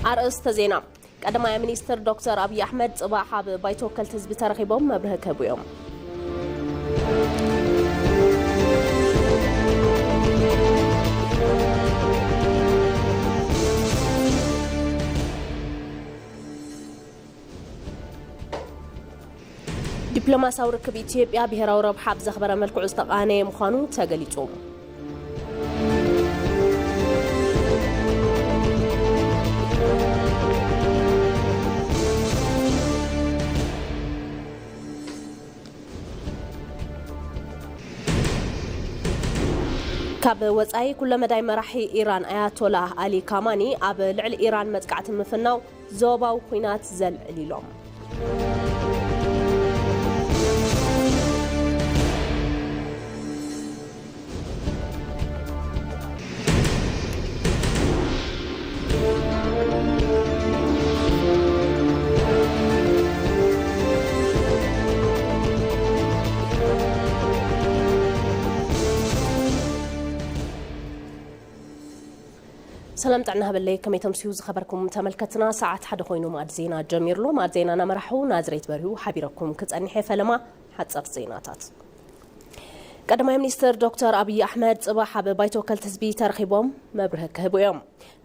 ኣርእስተ ዜና። ቀዳማይ ሚኒስትር ዶክተር ኣብይ ኣሕመድ ጽባሕ ኣብ ባይቶ ወከልቲ ህዝቢ ተረኺቦም መብርሂ ክህቡ እዮም። ዲፕሎማሲያዊ ርክብ ኢትዮጵያ ብሄራዊ ረብሓ ብዘኽበረ መልክዑ ዝተቓነየ ምዃኑ ተገሊጹ። ካብ ወጻኢ፣ ኩለመዳይ መራሒ ኢራን ኣያቶላህ ኣሊ ካማኒ ኣብ ልዕሊ ኢራን መጥቃዕቲ ምፍናው ዞባዊ ኲናት ዘልዕል ኢሎም። ሰላም ጥዕና ሃበለይ፣ ከመይ ተምስዩ ዝኸበርኩም ተመልከትና? ሰዓት ሓደ ኮይኑ መኣዲ ዜና ጀሚሩ ኣሎ። መኣዲ ዜና እናመራሕኹ ናዝሬት በሪሁ ሓቢረኩም ክጸኒሕ እየ። ፈለማ ሓጸርቲ ዜናታት። ቀዳማይ ሚኒስትር ዶክተር ኣብይ ኣሕመድ ጽባሕ ኣብ ባይቶ ወከልቲ ህዝቢ ተረኺቦም መብርሂ ክህቡ እዮም።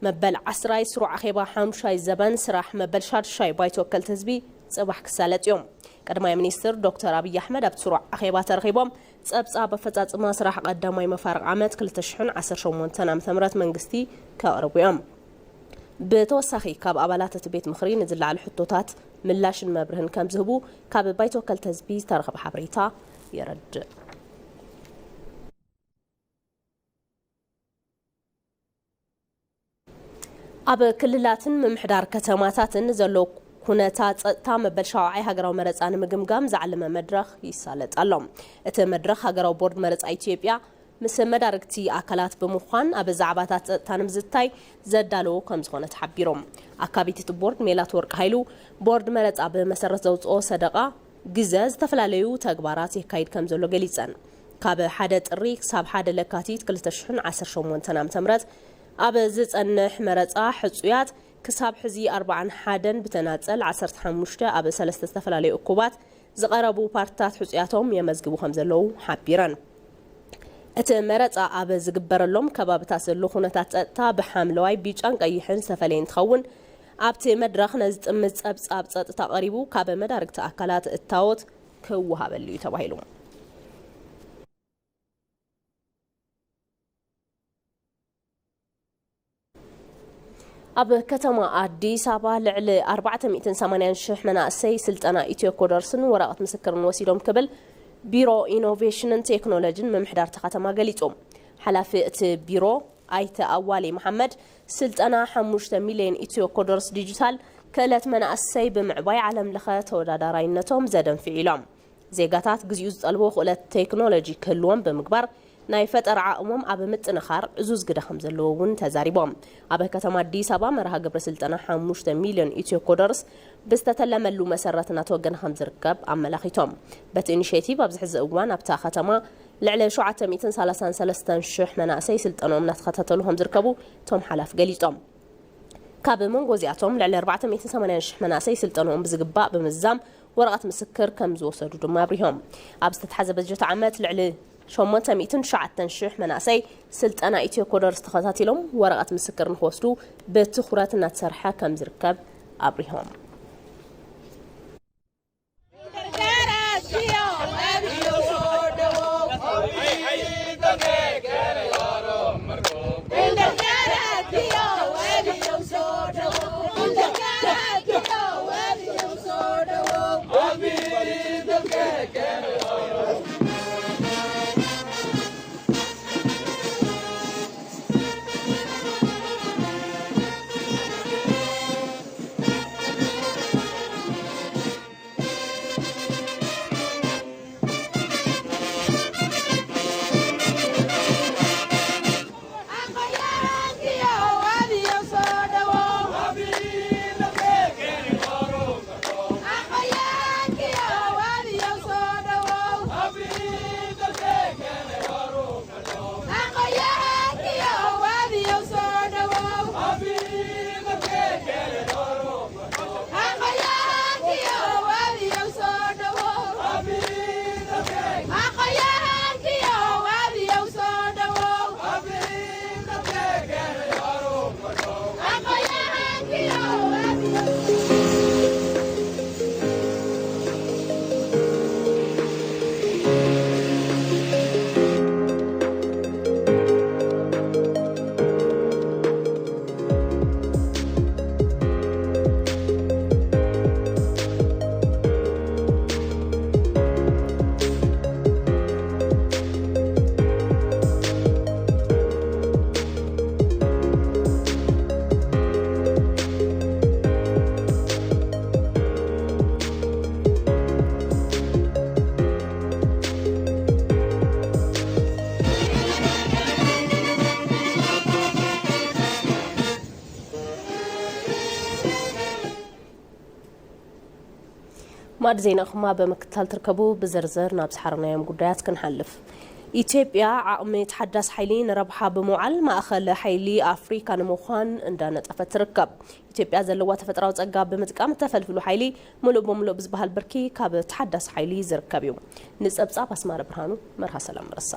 መበል ዓስራይ ስሩዕ ኣኼባ ሓሙሻይ ዘበን ስራሕ መበል ሻድሻይ ባይቶ ወከልቲ ህዝቢ ጽባሕ ክሳለጥ እዮም። ቀዳማይ ሚኒስትር ዶክተር ኣብይ ኣሕመድ ኣብቲ ስሩዕ ኣኼባ ተረኺቦም ጸብጻብ ኣፈጻጽማ ስራሕ ቀዳማይ መፋርቕ ዓመት ክልተ ሽሕን ዓሰርተ ሸሞንተን ዓመተ ምህረት መንግስቲ ከቕርቡ እዮም። ብተወሳኺ ካብ ኣባላት እቲ ቤት ምኽሪ ንዝለዓሉ ሕቶታት ምላሽን መብርህን ከም ዝህቡ ካብ ባይቶ ወከልቲ ህዝቢ ዝተረኸበ ሓበሬታ የረድእ። ኣብ ክልላትን ምምሕዳር ከተማታትን ዘሎ ኩነታት ጸጥታ መበል ሻውዓይ ሃገራዊ መረጻ ንምግምጋም ዝዓለመ መድረኽ ይሳለጥ ኣሎ። እቲ መድረኽ ሃገራዊ ቦርድ መረጻ ኢትዮጵያ ምስ መዳርግቲ ኣካላት ብምዃን ኣብ ዛዕባታት ጸጥታ ንምዝታይ ዘዳለዎ ከም ዝኾነ ተሓቢሩ። ኣካቢት እቲ ቦርድ ሜላት ወርቂ ሃይሉ፣ ቦርድ መረጻ ብመሰረት ዘውጽኦ ሰደቓ ግዘ ዝተፈላለዩ ተግባራት የካይድ ከም ዘሎ ገሊጸን። ካብ ሓደ ጥሪ ክሳብ ሓደ ለካቲት ክልተ ሽሕን ዓሰርተ ሸሞንተን ዓመተ ምህረት ኣብ ዝጸንሕ መረጻ ሕጹያት ክሳብ ሕዚ ኣርባዓን ሓደን ብተናጸል ዓሰርተ ሓሙሽተ ኣብ ሰለስተ ዝተፈላለዩ እኩባት ዝቐረቡ ፓርትታት ሕጹያቶም የመዝግቡ ከም ዘለዉ ሓቢረን። እቲ መረጻ ኣብ ዝግበረሎም ከባብታት ዘሎ ኩነታት ጸጥታ ብሓምለዋይ፣ ቢጫን ቀይሕን ዝተፈለየ እንትኸውን፣ ኣብቲ መድረኽ ነዚ ጥምት ጸብጻብ ጸጥታ ቀሪቡ ካብ መዳርግቲ ኣካላት እታወት ክወሃበሉ እዩ ተባሂሉ። ኣብ ከተማ ኣዲስ ኣበባ ልዕሊ ኣርባዕተ ሚእትን ሰማንያን ሽሕ መናእሰይ ስልጠና ኢትዮ ኮደርስን ወረቐት ምስክርን ወሲዶም ክብል ቢሮ ኢኖቬሽንን ቴክኖሎጂን ምምሕዳር እታ ከተማ ገሊጹ። ሓላፊ እቲ ቢሮ ኣይተ ኣዋሌ መሓመድ፣ ስልጠና ሓሙሽተ ሚልዮን ኢትዮ ኮደርስ ዲጂታል ክእለት መናእሰይ ብምዕባይ ዓለም ለኸ ተወዳዳራይነቶም ዘደንፍዕ ኢሎም። ዜጋታት ግዚኡ ዝጠልቦ ክእለት ቴክኖሎጂ ክህልዎም ብምግባር ናይ ፈጠራ ዓቕሞም ኣብ ምጥንኻር ዕዙዝ ግደ ከም ዘለዎ እውን ተዛሪቦም። ኣብ ከተማ ኣዲስ ኣበባ መርሃ ግብሪ ስልጠና ሓሙሽተ ሚልዮን ኢትዮ ኮደርስ ብዝተተለመሉ መሰረት እናተወገነ ከም ዝርከብ ኣመላኺቶም። በቲ ኢኒሼቲቭ ኣብዚ ሕዚ እዋን ኣብታ ከተማ ልዕሊ ሸውዓተ ሚእትን ሰላሳን ሰለስተን ሽሕ መናእሰይ ስልጠናኦም እናተኸታተሉ ከም ዝርከቡ እቶም ሓላፊ ገሊጾም። ካብ መንጎ እዚኣቶም ልዕሊ ኣርባዕተ ሚእትን ሰማንያን ሽሕ መናእሰይ ስልጠናኦም ብዝግባእ ብምዝዛም ወረቐት ምስክር ከም ዝወሰዱ ድማ ኣብሪሆም። ኣብ ዝተተሓዘ በጀት ዓመት ልዕሊ ሸሞንተ ሚእትን ትሽዓተን ሽሕ መናእሰይ ስልጠና ኢትዮ ኮደርስ ተኸታቲሎም ወረቐት ምስክር ንክወስዱ ብትኹረት እናተሰርሐ ከም ዝርከብ ኣብሪሆም። ማዕድ ዜናኹማ ብምክትታል ትርከቡ። ብዝርዝር ናብ ዝሓረናዮም ጉዳያት ክንሓልፍ። ኢትዮጵያ ዓቕሚ ተሓዳስ ሓይሊ ንረብሓ ብምውዓል ማእኸል ሓይሊ ኣፍሪካ ንምዃን እንዳነጠፈት ትርከብ። ኢትዮጵያ ዘለዋ ተፈጥራዊ ጸጋ ብምጥቃም እተፈልፍሉ ሓይሊ ምሉእ ብምሉእ ብዝበሃል ብርኪ ካብ ተሓዳስ ሓይሊ ዝርከብ እዩ። ንጸብጻብ ኣስማረ ብርሃኑ፣ መርሃ ሰላም መረሳ።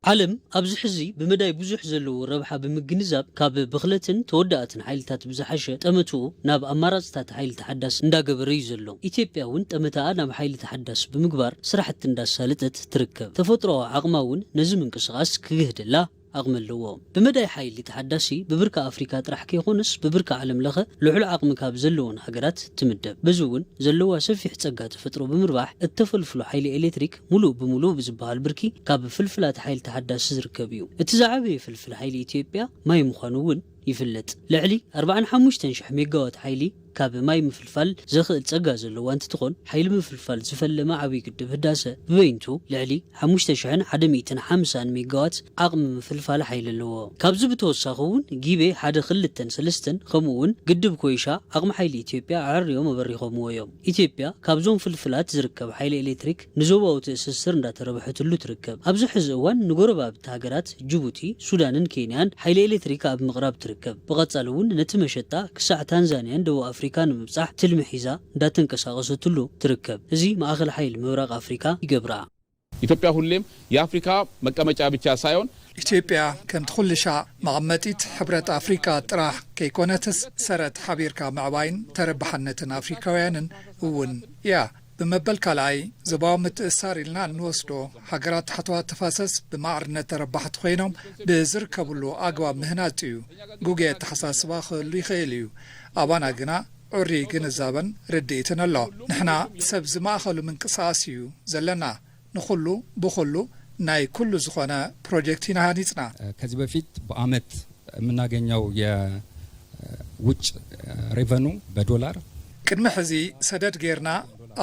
ዓለም ኣብዚ ሕዚ ብመዳይ ብዙሕ ዘለዎ ረብሓ ብምግንዛብ፣ ካብ ብኽለትን ተወዳእትን ሓይልታት ብዝሓሸ ጠመትኡ ናብ ኣማራፅታት ሓይሊ ተሓዳስ እንዳገበረ እዩ ዘሎ። ኢትዮጵያ እውን ጠመትኣ ናብ ሓይሊ ተሓዳስ ብምግባር ስራሕቲ እንዳሳለጠት ትርከብ። ተፈጥሮኣዊ ዓቕማ እውን ነዚ ምንቅስቓስ ክግህደላ ዓቕሚ ኣለዎ። ብመዳይ ሓይሊ ተሓዳሲ ብብርኪ ኣፍሪካ ጥራሕ ከይኮነስ ብብርኪ ዓለም ለኸ ልዑል ዓቕሚ ካብ ዘለወን ሃገራት ትምደብ። በዚ እውን ዘለዋ ሰፊሕ ጸጋ ተፈጥሮ ብምርባሕ እተፈልፍሎ ሓይሊ ኤሌክትሪክ ሙሉእ ብምሉእ ብዝበሃል ብርኪ ካብ ፍልፍላት ሓይሊ ተሓዳሲ ዝርከብ እዩ። እቲ ዝዓበየ ፍልፍል ሓይሊ ኢትዮጵያ ማይ ምዃኑ እውን ይፍለጥ። ልዕሊ ኣርባዓን ሓሙሽተን ሽሕ ሜጋዋት ሓይሊ ካብ ማይ ምፍልፋል ዘኽእል ጸጋ ዘለዋ እንትትኾን፣ ሓይሊ ምፍልፋል ዝፈለመ ዓብዪ ግድብ ህዳሰ ብበይንቱ ልዕሊ ሓሙሽተ ሽሕን ሓደ ሚእትን ሓምሳን ሜጋዋት ዓቕሚ ምፍልፋል ሓይሊ ኣለዎ። ካብዚ ብተወሳኺ እውን ጊቤ ሓደ፣ ክልተን ሰለስተን ከምኡ እውን ግድብ ኮይሻ ዓቕሚ ሓይሊ ኢትዮጵያ ኣዐርዮም ኣበሪኾምዎ እዮም። ኢትዮጵያ ካብዞም ፍልፍላት ዝርከብ ሓይሊ ኤሌክትሪክ ንዞባዊ ትእስስር እንዳተረብሐትሉ ትርከብ። ኣብዚ ሕዚ እዋን ንጎረባብቲ ሃገራት ጅቡቲ፣ ሱዳንን ኬንያን ሓይሊ ኤሌክትሪክ ኣብ ምቕራብ ትርከብ። ብቐጻሊ እውን ነቲ መሸጣ ክሳዕ ታንዛንያን ደቡብ ኣፍሪካ ንምብጻሕ ትልሚ ሒዛ እንዳተንቀሳቐሰትሉ ትርከብ። እዚ ማእኸል ሓይሊ ምብራቕ ኣፍሪካ ይገብራ። ኢትዮጵያ ሁሌም የአፍሪካ መቀመጫ ብቻ ሳይሆን ኢትዮጵያ ከምቲ ኩሉ ሻዕ መቐመጢት ሕብረት ኣፍሪካ ጥራሕ ከይኮነትስ ሰረት ሓቢርካ ምዕባይን ተረባሕነትን ኣፍሪካውያንን እውን እያ። ብመበል ካልኣይ ዞባዊ ምትእስሳር ኢልና እንወስዶ፣ ሃገራት ታሕተዋይ ተፋሰስ ብማዕርነት ተረባሕቲ ኮይኖም ብዝርከብሉ ኣግባብ ምህናፅ እዩ። ጉጉይ ኣተሓሳስባ ክህሉ ይኽእል እዩ። ኣባና ግና ዕሩይ ግንዛበን ርድኢትን ኣሎ። ንሕና ሰብ ዝማእኸሉ ምንቅስቓስ እዩ ዘለና። ንኹሉ ብኹሉ ናይ ኩሉ ዝኾነ ፕሮጀክት ኢና ሃኒፅና። ከዚህ በፊት በአመት የምናገኘው የውጭ revenue በዶላር ቅድሚ ሕዚ ሰደድ ጌርና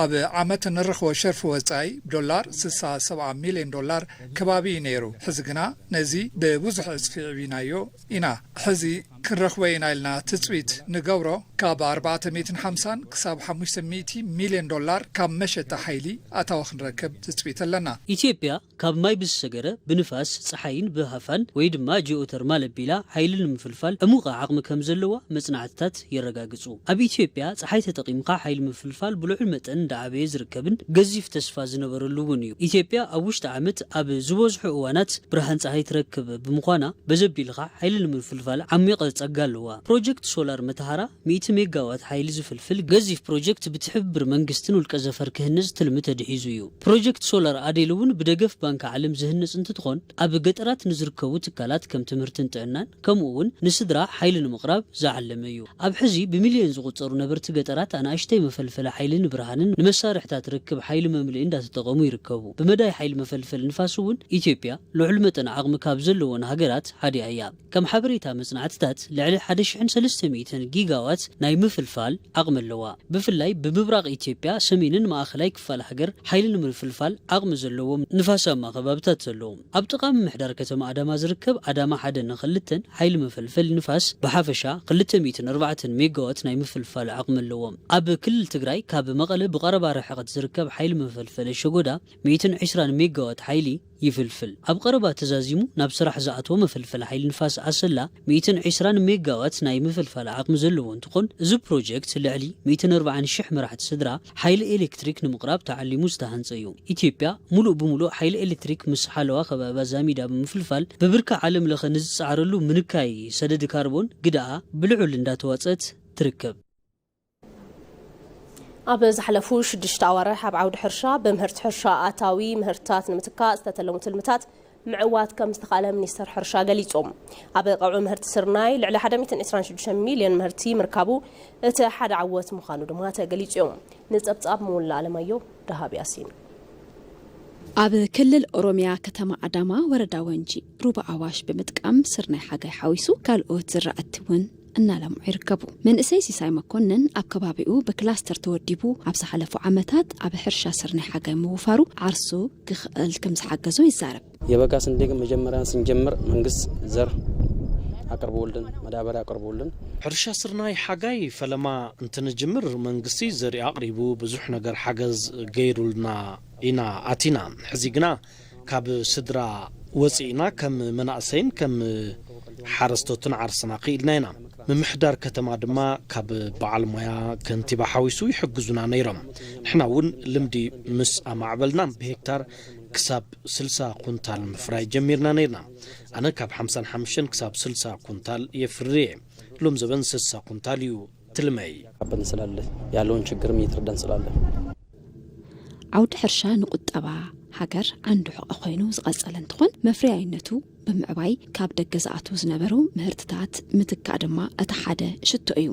ኣብ ዓመት እንረኽቦ ሸርፊ ወፃኢ ብዶላር ስሳ ሰብዓ ሚልዮን ዶላር ከባቢ እዩ ነይሩ። ሕዚ ግና ነዚ ብብዙሕ ዕፅፊ ዕቢናዮ ኢና። ሕዚ ክንረኽቦ ኢና ኢልና ትፅቢት ንገብሮ ካብ ኣርባዕተ ሚእትን ሓምሳን ክሳብ ሓሙሽተ ሚእቲ ሚልዮን ዶላር ካብ መሸጣ ሓይሊ ኣታዊ ክንረክብ ትፅቢት ኣለና። ኢትዮጵያ ካብ ማይ ብዝሰገረ ብንፋስ፣ ጸሓይን ብሃፋን ወይ ድማ ጂኦተርማል ኣቢላ ሓይሊ ንምፍልፋል ዕሙቐ ዓቕሚ ከም ዘለዋ መጽናዕትታት የረጋግጹ። ኣብ ኢትዮጵያ ጸሓይ ተጠቒምካ ሓይሊ ምፍልፋል ብልዑል መጠን እንዳዓበየ ዝርከብን ገዚፍ ተስፋ ዝነበረሉ እውን እዩ። ኢትዮጵያ ኣብ ውሽጢ ዓመት ኣብ ዝበዝሑ እዋናት ብርሃን ጸሓይ ትረክብ ብምዃና በዚ ኣቢልካ ሓይሊ ንምፍልፋል ዓሚቕ ጸጋ ኣለዋ። ፕሮጀክት ሶላር መተሃራ ሚእቲ ሜጋዋት ሓይሊ ዝፍልፍል ገዚፍ ፕሮጀክት ብትሕብብር መንግስትን ውልቀ ዘፈር ክህነጽ ትልሚ ተድሒዙ እዩ። ፕሮጀክት ሶላር ኣዴል እውን ብደገፍ ባንኪ ዓለም ዝህነጽ እንትትኾን፣ ኣብ ገጠራት ንዝርከቡ ትካላት ከም ትምህርትን ጥዕናን ከምኡ እውን ንስድራ ሓይሊ ንምቕራብ ዝዓለመ እዩ። ኣብ ሕዚ ብሚልዮን ዝቑጸሩ ነበርቲ ገጠራት ኣናእሽተይ መፈልፈሊ ሓይሊ ንብርሃንን ንመሳርሕታት ርክብ ሓይሊ መምልኢ እንዳተጠቐሙ ይርከቡ። ብመዳይ ሓይሊ መፈልፈሊ ንፋስ እውን ኢትዮጵያ ልዑል መጠን ዓቕሚ ካብ ዘለወን ሃገራት ሓዲኣ እያ። ከም ሓበሬታ መጽናዕትታት፣ ልዕሊ ሓደ ሽሕን ሰለስተ ሚእትን ጊጋዋት ናይ ምፍልፋል ዓቕሚ ኣለዋ። ብፍላይ ብምብራቕ ኢትዮጵያ፣ ሰሜንን ማእኸላይ ክፋል ሃገር ሓይሊ ንምፍልፋል ዓቕሚ ዘለዎም ንፋሳማ ከባብታት ዘለዎም። ኣብ ጥቓ ምምሕዳር ከተማ ኣዳማ ዝርከብ ኣዳማ ሓደን ክልተን ሓይሊ መፈልፈሊ ንፋስ ብሓፈሻ ክልተ ሚእትን ኣርባዕተን ሜጋዋት ናይ ምፍልፋል ዓቕሚ ኣለዎም። ኣብ ክልል ትግራይ ካብ መቐለ ብቐረባ ርሕቐት ዝርከብ ሓይሊ መፈልፈሊ ሸጎዳ ሚእትን ዕስራን ሜጋዋት ሓይሊ ይፍልፍል። ኣብ ቀረባ ተዛዚሙ ናብ ስራሕ ዝኣተወ መፈልፈሊ ሓይሊ ንፋስ ኣሰላ ሚእትን ዕስራን ሜጋዋት ናይ ምፍልፋል ዓቕሚ ዘለዎ እንትኾን፣ እዚ ፕሮጀክት ልዕሊ ሚእትን ኣርባዓን ሽሕ መራሕቲ ስድራ ሓይሊ ኤሌክትሪክ ንምቕራብ ተዓሊሙ ዝተሃንጸ እዩ። ኢትዮጵያ ሙሉእ ብሙሉእ ሓይሊ ኤሌክትሪክ ምስ ሓለዋ ከባቢ ኣዛሚዳ ብምፍልፋል፣ ብብርኪ ዓለም ለኸ ንዝጸዓረሉ ምንካይ ሰደድ ካርቦን ግደኣ ብልዑል እንዳተዋጸት ትርከብ። ኣብ ዝሓለፉ ሽዱሽተ ኣዋርሕ ኣብ ዓውዲ ሕርሻ ብምህርቲ ሕርሻ ኣታዊ ምህርትታት ንምትካእ ዝተተለሙ ትልምታት ምዕዋት ከም ዝተኻእለ ሚኒስተር ሕርሻ ገሊጹ። ኣብ ቀውዒ ምህርቲ ስርናይ ልዕሊ ሓደ ሚእትን ዕስራን ሽዱሽተ ሚልዮን ምህርቲ ምርካቡ እቲ ሓደ ዓወት ምዃኑ ድማ ተገሊጹ እዩ። ንጸብጻብ ሙላ ኣለማየሁ ደሃብ ያሲን። ኣብ ክልል ኦሮሚያ ከተማ ኣዳማ ወረዳ ወንጂ ሩባ ኣዋሽ ብምጥቃም ስርናይ ሓጋይ ሓዊሱ ካልኦት ዝራእቲ እውን እናለምዑ ይርከቡ። መንእሰይ ሲሳይ መኮንን ኣብ ከባቢኡ ብክላስተር ተወዲቡ ኣብ ዝሓለፉ ዓመታት ኣብ ሕርሻ ስርናይ ሓጋይ ምውፋሩ ዓርሱ ክኽእል ከም ዝሓገዞ ይዛረብ። የበጋ ስንዴ ግን መጀመሪያ ስንጀምር መንግስት ዘር ኣቅርብውልን፣ መዳበርያ ኣቅርብውልን። ሕርሻ ስርናይ ሓጋይ ፈለማ እንትንጅምር መንግስቲ ዘርኢ ኣቕሪቡ ብዙሕ ነገር ሓገዝ ገይሩልና ኢና ኣቲና። ሕዚ ግና ካብ ስድራ ወፂእና ከም መናእሰይን ከም ሓረስቶትን ዓርስና ክኢልና ኢና። ምምሕዳር ከተማ ድማ ካብ በዓል ሞያ ከንቲባ ሓዊሱ ይሕግዙና ነይሮም። ንሕና እውን ልምዲ ምስ ኣማዕበልና ብሄክታር ክሳብ ስልሳ ኩንታል ምፍራይ ጀሚርና ነይርና። ኣነ ካብ ሓምሳን ሓሙሽተን ክሳብ ስልሳ ኩንታል የፍርየ። ሎም ዘበን ስልሳ ኩንታል እዩ ትልመይ። ስላለ ያለውን ችግርም እየተረዳን ስላለ ዓውዲ ሕርሻ ንቁጠባ ሃገር ዓንዲ ሕቐ ኮይኑ ዝቐጸለ እንትኾን መፍረያይነቱ ብምዕባይ ካብ ደገ ዝኣትዉ ዝነበሩ ምህርትታት ምትካእ ድማ እቲ ሓደ ሽቶ እዩ።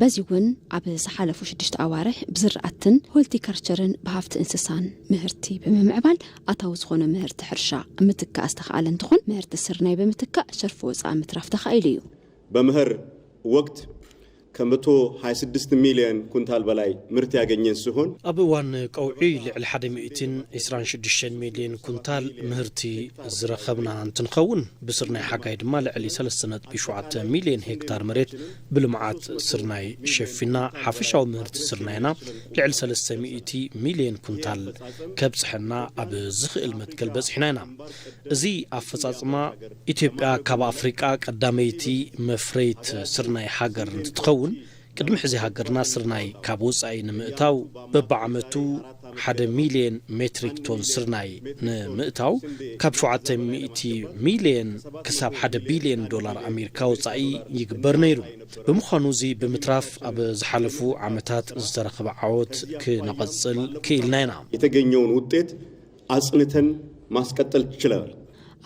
በዚ እውን ኣብ ዝሓለፉ ሽዱሽተ ኣዋርሕ ብዝራእትን ሆልቲካልቸርን ብሃፍቲ እንስሳን ምህርቲ ብምምዕባል ኣታዊ ዝኾነ ምህርቲ ሕርሻ ምትካእ ዝተኽኣለ እንትኾን ምህርቲ ስርናይ ብምትካእ ሸርፊ ወፃኢ ምትራፍ ተኻኢሉ እዩ። በመኸር ወቅት ከመቶ ሃያ ስድስት ሚሊዮን ኩንታል በላይ ምርት ያገኘን ሲሆን ኣብ እዋን ቀውዒ ልዕሊ ሓደ ሚእትን ዕስራን ሽዱሽተን ሚሊዮን ኩንታል ምህርቲ ዝረኸብና እንትንኸውን ብስርናይ ሓጋይ ድማ ልዕሊ ሰለስተ ነጥቢ ሸውዓተ ሚሊዮን ሄክታር መሬት ብልምዓት ስርናይ ሸፊና ሓፈሻዊ ምህርቲ ስርናይና ልዕሊ ሰለስተ ሚእቲ ሚሊዮን ኩንታል ከብፅሐና ኣብ ዝኽእል መትከል በፂሕና ኢና። እዚ ኣፈፃፅማ ኢትዮጵያ ካብ ኣፍሪቃ ቀዳመይቲ መፍረይት ስርናይ ሃገር እንትትኸውን ቅድሚ ሕዚ ሃገርና ስርናይ ካብ ወፃኢ ንምእታው በብዓመቱ ሓደ ሚሊየን ሜትሪክ ቶን ስርናይ ንምእታው ካብ ሸውዓተ ሚእቲ ሚሊየን ክሳብ ሓደ ቢሊየን ዶላር ኣሜሪካ ወፃኢ ይግበር ነይሩ። ብምዃኑ እዚ ብምትራፍ ኣብ ዝሓለፉ ዓመታት ዝተረኸበ ዓወት ክነቐፅል ክኢልና ኢና። የተገኘውን ውጤት አጽንተን ማስቀጠል ችለናል።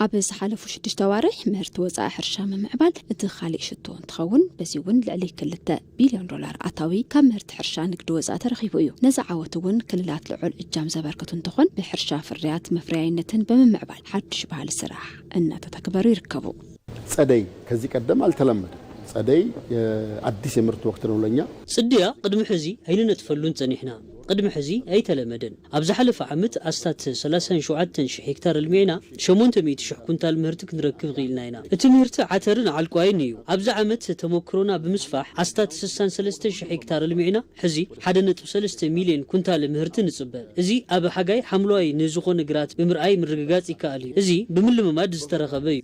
ኣብ ዝሓለፉ ሽዱሽተ ኣዋርሕ ምህርቲ ወፃኢ ሕርሻ ምምዕባል እቲ ካሊእ ሽቶ እንትኸውን በዚ እውን ልዕሊ ክልተ ቢልዮን ዶላር ኣታዊ ካብ ምህርቲ ሕርሻ ንግዲ ወፃኢ ተረኺቡ እዩ። ነዚ ዓወት እውን ክልላት ልዑል እጃም ዘበርከቱ እንትኾን ብሕርሻ ፍርያት መፍረያይነትን ብምምዕባል ሓዱሽ ባህሊ ስራሕ እናተተግበሩ ይርከቡ። ጸደይ ከዚህ ቀደም አልተለመደም። ጸደይ የአዲስ የምርት ወቅት ነው ለኛ። ጽድያ ቅድሚ ሕዚ ኣይንነጥፈሉን ጸኒሕና። ቅድሚ ሕዚ ኣይተለመደን። ኣብ ዝሓለፈ ዓመት ኣስታት ሰላሳን ሸውዓተን ሽሕ ሄክታር ኣልሚዕና ሸሞንተ ሚእቲ ሽሕ ኩንታል ምህርቲ ክንረክብ ኽኢልና ኢና። እቲ ምህርቲ ዓተርን ዓልቋይን እዩ። ኣብዚ ዓመት ተመክሮና ብምስፋሕ ኣስታት ስሳን ሰለስተን ሽሕ ሄክታር ኣልሚዕና ሕዚ ሓደ ነጥቢ ሰለስተ ሚልዮን ኩንታል ምህርቲ ንጽበ። እዚ ኣብ ሓጋይ ሓምለዋይ ንዝኾነ ግራት ብምርኣይ ምርግጋጽ ይከኣል እዩ። እዚ ብምልምማድ ዝተረኸበ እዩ።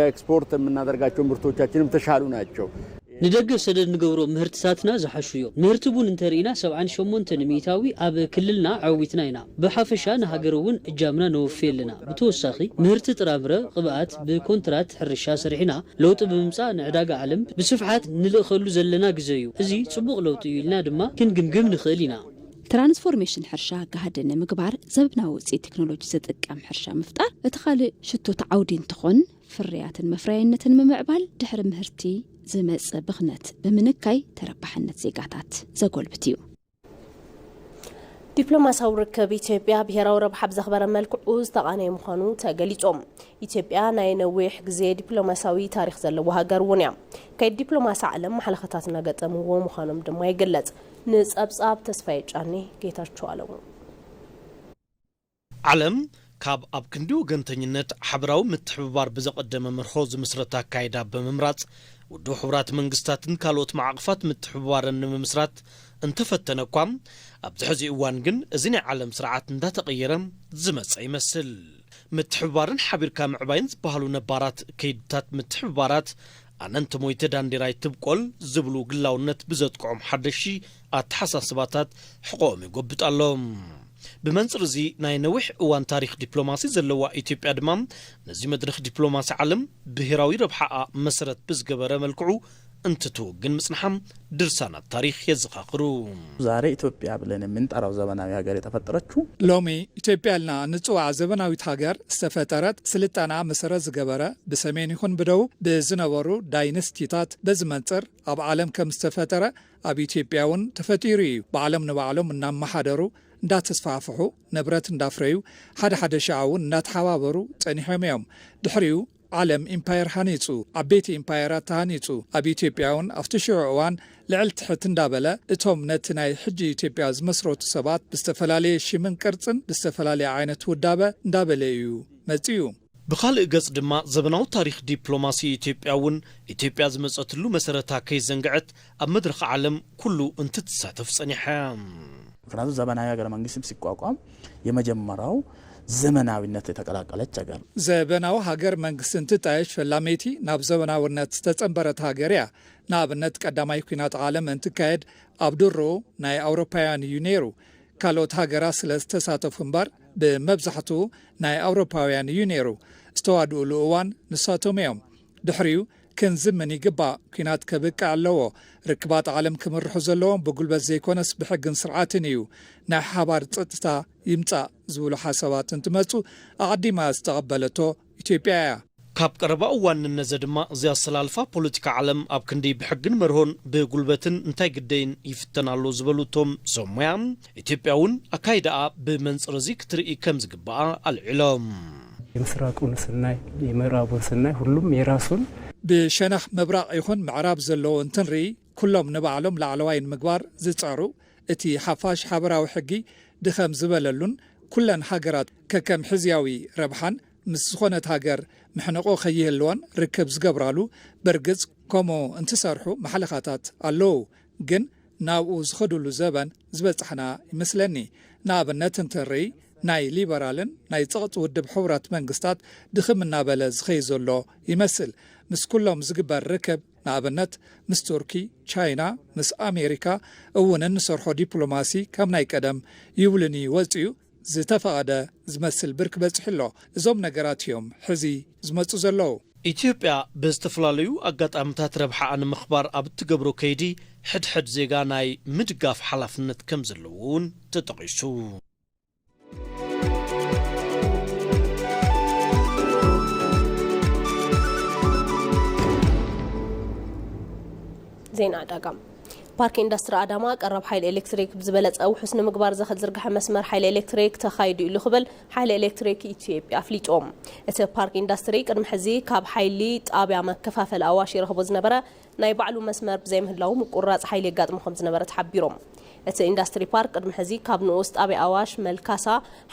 ኤክስፖርት የምናደርጋቸው ምርቶቻችንም ተሻሉ ናቸው። ንደገ ሰደድ ንገብሮ ምህርትታትና ዝሓሹ እዮም። ምህርቲ ቡን እንተርኢና ሰብዓን ሸሞንተን ሚእታዊ ኣብ ክልልና ዓዊትና ኢና። ብሓፈሻ ንሃገር እውን እጃምና ነወፊ ኣለና። ብተወሳኺ ምህርቲ ጥራምረ፣ ቅብኣት ብኮንትራት ሕርሻ ሰሪሕና ለውጢ ብምምፃእ ንዕዳጋ ዓለም ብስፍሓት ንልእኸሉ ዘለና ግዘ እዩ። እዚ ፅቡቕ ለውጢ እዩ ኢልና ድማ ክንግምግም ንኽእል ኢና። ትራንስፎርሜሽን ሕርሻ ጋህዲ ንምግባር ዘበናዊ ውፅኢት ቴክኖሎጂ ዝጥቀም ሕርሻ ምፍጣር እቲ ካልእ ሽቶት ዓውዲ እንትኾን ፍርያትን መፍረያይነትን ምምዕባል ድሕሪ ምህርቲ ዝመጽእ ብኽነት ብምንካይ ተረባሕነት ዜጋታት ዘጎልብት እዩ። ዲፕሎማሲያዊ ርክብ ኢትዮጵያ ብሄራዊ ረብሓ ብዘኽበረ መልክዑ ዝተቓነየ ምዃኑ ተገሊጾም። ኢትዮጵያ ናይ ነዊሕ ግዜ ዲፕሎማሲያዊ ታሪኽ ዘለዋ ሃገር እውን እያ። ከይዲ ዲፕሎማሲ ዓለም ማሕለኸታት እናገጠምዎ ምዃኖም ድማ ይግለጽ። ንጸብጻብ ተስፋዬ ጫኔ፣ ጌታቸው ኣለሙ። ዓለም ካብ ኣብ ክንዲ ወገንተኝነት ሓበራዊ ምትሕብባር ብዘቐደመ መርሆ ዝምስረት ኣካይዳ ብምምራጽ ውድብ ሕቡራት መንግስታትን ካልኦት ማዕቕፋት ምትሕብባርን ንምምስራት እንተፈተነ እኳ ኣብዚ ሕዚ እዋን ግን እዚ ናይ ዓለም ስርዓት እንዳተቐየረ ዝመጸ ይመስል። ምትሕብባርን ሓቢርካ ምዕባይን ዝበሃሉ ነባራት ከይድታት ምትሕብባራት ኣነ እንተ ሞይተ ዳንዴራይ ትብቆል ዝብሉ ግላውነት ብዘጥቅዖም ሓደሽቲ ኣተሓሳስባታት ሕቖኦም ይጎብጥ ኣሎ። ብመንፅር እዚ ናይ ነዊሕ እዋን ታሪክ ዲፕሎማሲ ዘለዋ ኢትዮጵያ ድማ ነዚ መድረክ ዲፕሎማሲ ዓለም ብሄራዊ ረብሓኣ መሰረት ብዝገበረ መልክዑ እንትትውግን ምፅንሓ ድርሳናት ታሪክ የዘኻኽሩ። ዛሬ ኢትዮጵያ ብለን የምንጠራው ዘበናዊ ሀገር የተፈጠረችው ሎሚ ኢትዮጵያ ኢልና ንፅውዓ ዘበናዊት ሃገር ዝተፈጠረት ስልጣና መሰረት ዝገበረ ብሰሜን ይኹን ብደቡብ ብዝነበሩ ዳይነስቲታት በዚ መንፅር ኣብ ዓለም ከም ዝተፈጠረ ኣብ ኢትዮጵያ እውን ተፈጢሩ እዩ። ባዕሎም ንባዕሎም እናመሓደሩ እንዳተስፋፍሑ ንብረት እንዳፍረዩ ሓደ ሓደ ሻዕ እውን እንዳተሓባበሩ ፀኒሖም እዮም። ድሕሪኡ ዓለም ኢምፓየር ሃኒፁ፣ ዓበይቲ ኢምፓየራት ተሃኒፁ። ኣብ ኢትዮጵያ እውን ኣብቲ ሽዑ እዋን ልዕል ትሕት እንዳበለ እቶም ነቲ ናይ ሕጂ ኢትዮጵያ ዝመስረቱ ሰባት ብዝተፈላለየ ሽምን ቅርፅን ብዝተፈላለየ ዓይነት ውዳበ እንዳበለ እዩ መፂኡ። ብኻልእ ገጽ ድማ፣ ዘበናዊ ታሪኽ ዲፕሎማሲ ኢትዮጵያ እውን፣ ኢትዮጵያ ዝመጸትሉ መሰረታ ከይዘንግዐት፣ ኣብ መድረኽ ዓለም ኩሉ እንትትሳተፍ ጸኒሓ። ምክንያቱ፣ ዘበናዊ ሀገረ መንግስትም ሲቋቋም የመጀመሪያው ዘመናዊነት የተቀላቀለች ሀገር። ዘበናዊ ሃገር መንግስቲ እንትጣየሽ፣ ፈላመይቲ ናብ ዘበናውነት ዝተጸንበረት ሃገር እያ። ንኣብነት፣ ቀዳማይ ኲናት ዓለም እንትካየድ፣ ኣብ ድሮ ናይ ኣውሮፓውያን እዩ ነይሩ። ካልኦት ሃገራት ስለ ዝተሳተፉ እምበር፣ ብመብዛሕትኡ ናይ ኣውሮፓውያን እዩ ነይሩ። ዝተዋድኡሉ እዋን ንሳቶም እዮም። ድሕሪኡ ክንዝምን ይግባእ። ኲናት ከብቅዕ ኣለዎ። ርክባት ዓለም ክምርሑ ዘለዎም ብጉልበት ዘይኮነስ፣ ብሕግን ስርዓትን እዩ። ናይ ሓባር ጸጥታ ይምጻእ ዝብሉ ሓሳባት እንትመጹ፣ ኣቐዲማ ዝተቐበለቶ ኢትዮጵያ እያ። ካብ ቀረባ እዋን ንነዘ ድማ፣ እዚ ኣሰላልፋ ፖለቲካ ዓለም ኣብ ክንዲ ብሕግን መርሆን ብጉልበትን እንታይ ግደይን ይፍተን ኣሎ ዝበሉ እቶም ሰብ ሞያ፣ ኢትዮጵያ እውን ኣካይዳኣ ብመንጽር እዚ ክትርኢ ከም ዝግባኣ ኣልዒሎም። የምስራቁን ስናይ፣ የምዕራቡን ስናይ፣ ሁሉም የራሱን። ብሸነኽ ምብራቕ ይኹን ምዕራብ ዘለዉ እንትንርኢ፣ ኩሎም ንባዕሎም ላዕለዋይ ንምግባር ዝጸሩ፣ እቲ ሓፋሽ ሓበራዊ ሕጊ ድኸም ዝበለሉን፣ ኩለን ሃገራት ከከም ሕዝያዊ ረብሓን ምስ ዝኾነት ሃገር ምሕንቆ ከይህልወን ርክብ ዝገብራሉ፣ በርግጽ ከምኡ እንትሰርሑ ማሕለኻታት ኣለዉ። ግን ናብኡ ዝኸዱሉ ዘበን ዝበጻሕና ይመስለኒ። ንኣብነት እንትንርኢ፣ ናይ ሊበራልን ናይ ጸቕጢ ውድብ ሕቡራት መንግስታት ድኽም እናበለ ዝኸይ ዘሎ ይመስል። ምስ ኩሎም ዝግበር ርክብ፣ ንኣብነት ምስ ቱርኪ፣ ቻይና፣ ምስ ኣሜሪካ እውን እንሰርሖ ዲፕሎማሲ ካብ ናይ ቀደም ይብሉኒ ወጺኡ ዝተፈቐደ ዝመስል ብርክ በጺሑ ኣሎ። እዞም ነገራት እዮም ሕዚ ዝመጹ ዘለዉ። ኢትዮጵያ ብዝተፈላለዩ ኣጋጣምታት ረብሓኣ ንምኽባር ኣብ እትገብሮ ከይዲ፣ ሕድሕድ ዜጋ ናይ ምድጋፍ ሓላፍነት ከም ዘለዎ እውን ተጠቒሱ። ዜና ዕዳጋ። ፓርክ ኢንዱስትሪ ኣዳማ ቀረብ ሓይሊ ኤሌክትሪክ ብዝበለጸ ውሑስ ንምግባር ዘኽእል ዝርግሐ መስመር ሓይሊ ኤሌክትሪክ ተኻይዱ ኢሉ ክብል ሓይሊ ኤሌክትሪክ ኢትዮጵያ ኣፍሊጡ። እቲ ፓርክ ኢንዱስትሪ ቅድሚ ሕዚ ካብ ሓይሊ ጣብያ መከፋፈሊ ኣዋሽ ይረኽቦ ዝነበረ ናይ ባዕሉ መስመር ብዘይምህላው ምቁራጽ ሓይሊ የጋጥሞ ከም ዝነበረ ተሓቢሩ። እቲ ኢንዱስትሪ ፓርክ ቅድሚ ሕዚ ካብ ንኡስ ጣብያ ኣዋሽ መልካሳ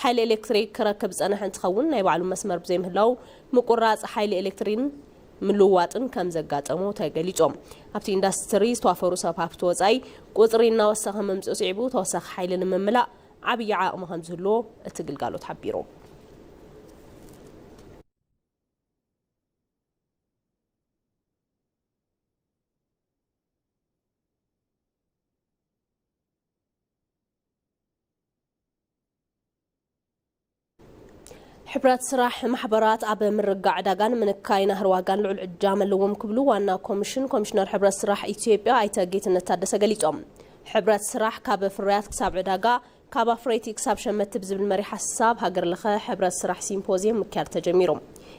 ሓይሊ ኤሌክትሪክ ክረክብ ዝጸንሐ እንትኸውን፣ ናይ ባዕሉ መስመር ብዘይምህላው ምቁራጽ ሓይሊ ኤሌክትሪን ምልውዋጥን ከም ዘጋጠሞ ተገሊጾም። ኣብቲ ኢንዱስትሪ ዝተዋፈሩ ሰብ ሃፍቲ ወጻኢ ቁጽሪ እናወሰኸ ምምጽኡ ስዒቡ፣ ተወሳኺ ሓይሊ ንምምላእ ዓብዪ ዓቕሚ ከም ዝህልዎ እቲ ግልጋሎት ሓቢሩ። ሕብረት ስራሕ ማሕበራት ኣብ ምርጋዕ ዕዳጋን ምንካይ ናህሪ ዋጋን ልዑል እጃም ኣለዎም ክብሉ ዋና ኮሚሽን ኮሚሽነር ሕብረት ስራሕ ኢትዮጵያ ኣይተ ጌትነት ታደሰ ገሊጾም። ሕብረት ስራሕ ካብ ፍርያት ክሳብ ዕዳጋ፣ ካብ ኣፍረይቲ ክሳብ ሸመቲ ብዝብል መሪሕ ሓሳብ ሃገር ለኸ ሕብረት ስራሕ ሲምፖዚየም ምክያድ ተጀሚሩ።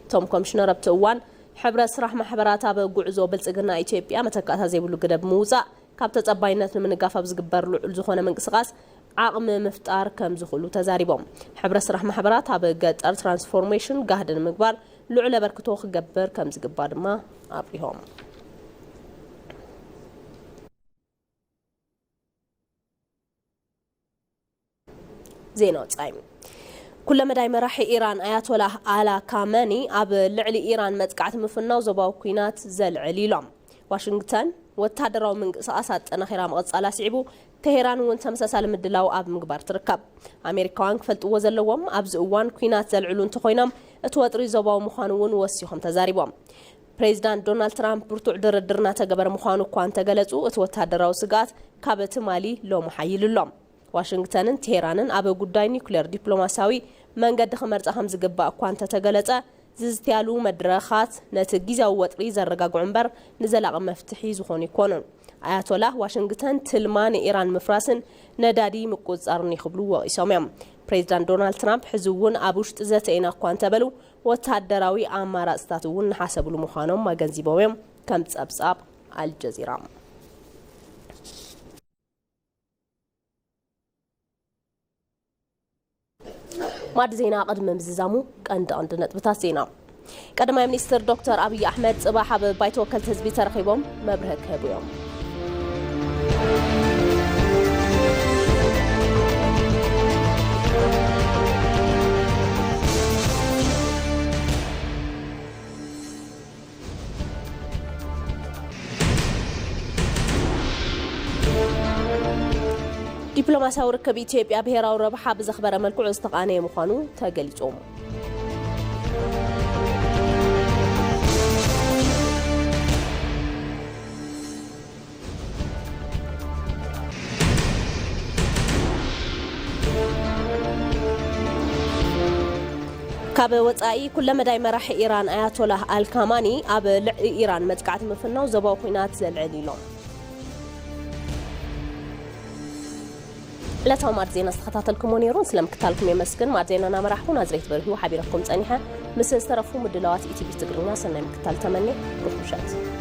እቶም ኮሚሽነር ኣብቲ እዋን፣ ሕብረት ስራሕ ማሕበራት ኣብ ጉዕዞ ብልጽግና ኢትዮጵያ መተካእታ ዘይብሉ ግደ ብምውጻእ፣ ካብ ተጸባይነት ንምንጋፍ ኣብ ዝግበር ልዑል ዝኾነ ምንቅስቓስ ዓቕሚ ምፍጣር ከም ዝኽእሉ ተዛሪቦም። ሕብረት ስራሕ ማሕበራት ኣብ ገጠር ትራንስፎርሜሽን ጋህዲ ንምግባር ልዑል ኣበርክቶ ክገብር ከም ዝግባእ ድማ ኣብሪሆም። ዜና ወጻኢ። ኩለመዳይ መራሒ ኢራን ኣያቶላህ ኣላ ካመኒ ኣብ ልዕሊ ኢራን መጥቃዕቲ ምፍናው ዞባዊ ኲናት ዘልዕል ኢሎም። ዋሽንግተን ወተሃደራዊ ምንቅስቓስ ኣጠናኺራ ምቕጻላ ስዒቡ፣ ቴሄራን እውን ተመሳሳሊ ምድላው ኣብ ምግባር ትርከብ። ኣሜሪካውያን ክፈልጥዎ ዘለዎም፣ ኣብዚ እዋን ኲናት ዘልዕሉ እንተኾይኖም፣ እቲ ወጥሪ ዞባዊ ምዃኑ እውን ወሲኾም ተዛሪቦም። ፕሬዚዳንት ዶናልድ ትራምፕ ብርቱዕ ድርድር እናተገበረ ምዃኑ እኳ እንተገለጹ፣ እቲ ወተሃደራዊ ስግኣት ካብ ትማሊ ሎሚ ሓይሉ ኣሎ። ዋሽንግተንን ቴሄራንን ኣብ ጉዳይ ኒውክሌር ዲፕሎማሲያዊ መንገዲ ክመርጻ ከም ዝግባእ እኳ እንተተገለጸ፣ ዝዝትያሉ መድረኻት ነቲ ግዝያዊ ወጥሪ ዘረጋግዑ እምበር ንዘላቒ መፍትሒ ዝኾኑ ኣይኮኑን። ኣያቶላህ ዋሽንግተን ትልማ ንኢራን ምፍራስን ነዳዲ ምቁጽጻርን እዩ ክብሉ ወቒሶም እዮም። ፕሬዚዳንት ዶናልድ ትራምፕ ሕዚ እውን ኣብ ውሽጢ ዘተ ኢና እኳ እንተበሉ፣ ወተሃደራዊ ኣማራጽታት እውን ንሓሰብሉ ምዃኖም ኣገንዚቦም እዮም። ከም ጸብጻብ ኣልጀዚራ። ማዕዲ ዜና ቅድሚ ምዝዛሙ ቀንዲ ቀንዲ ነጥብታት ዜና። ቀዳማይ ሚኒስትር ዶክተር ኣብይ ኣሕመድ ጽባሕ ኣብ ባይቶ ወከልቲ ህዝቢ ተረኺቦም መብርሂ ክህቡ እዮም። ዲፕሎማሲያዊ ርክብ ኢትዮጵያ ብሄራዊ ረብሓ ብዘኽበረ መልክዑ ዝተቓነየ ምዃኑ ተገሊጹ። ካብ ወጻኢ፣ ኩለመዳይ መራሒ ኢራን ኣያቶላህ ኣልካማኒ ኣብ ልዕሊ ኢራን መጥቃዕቲ ምፍናው ዞባዊ ኲናት ዘልዕል ኢሎም። ዕለታዊ ማዕድ ዜና ዝተኸታተልኩሞ ነይሩ። ስለምክታልኩም የመስግን። ማዕድ ዜናና መራሕኹ ናዝሬት በርሂ ሓቢረኩም ጸኒሐ። ምስ ዝተረፉ ምድላዋት ኢቲቪ ትግርኛ ሰናይ ምክታል ተመኔ። ሩኽ ምሸት።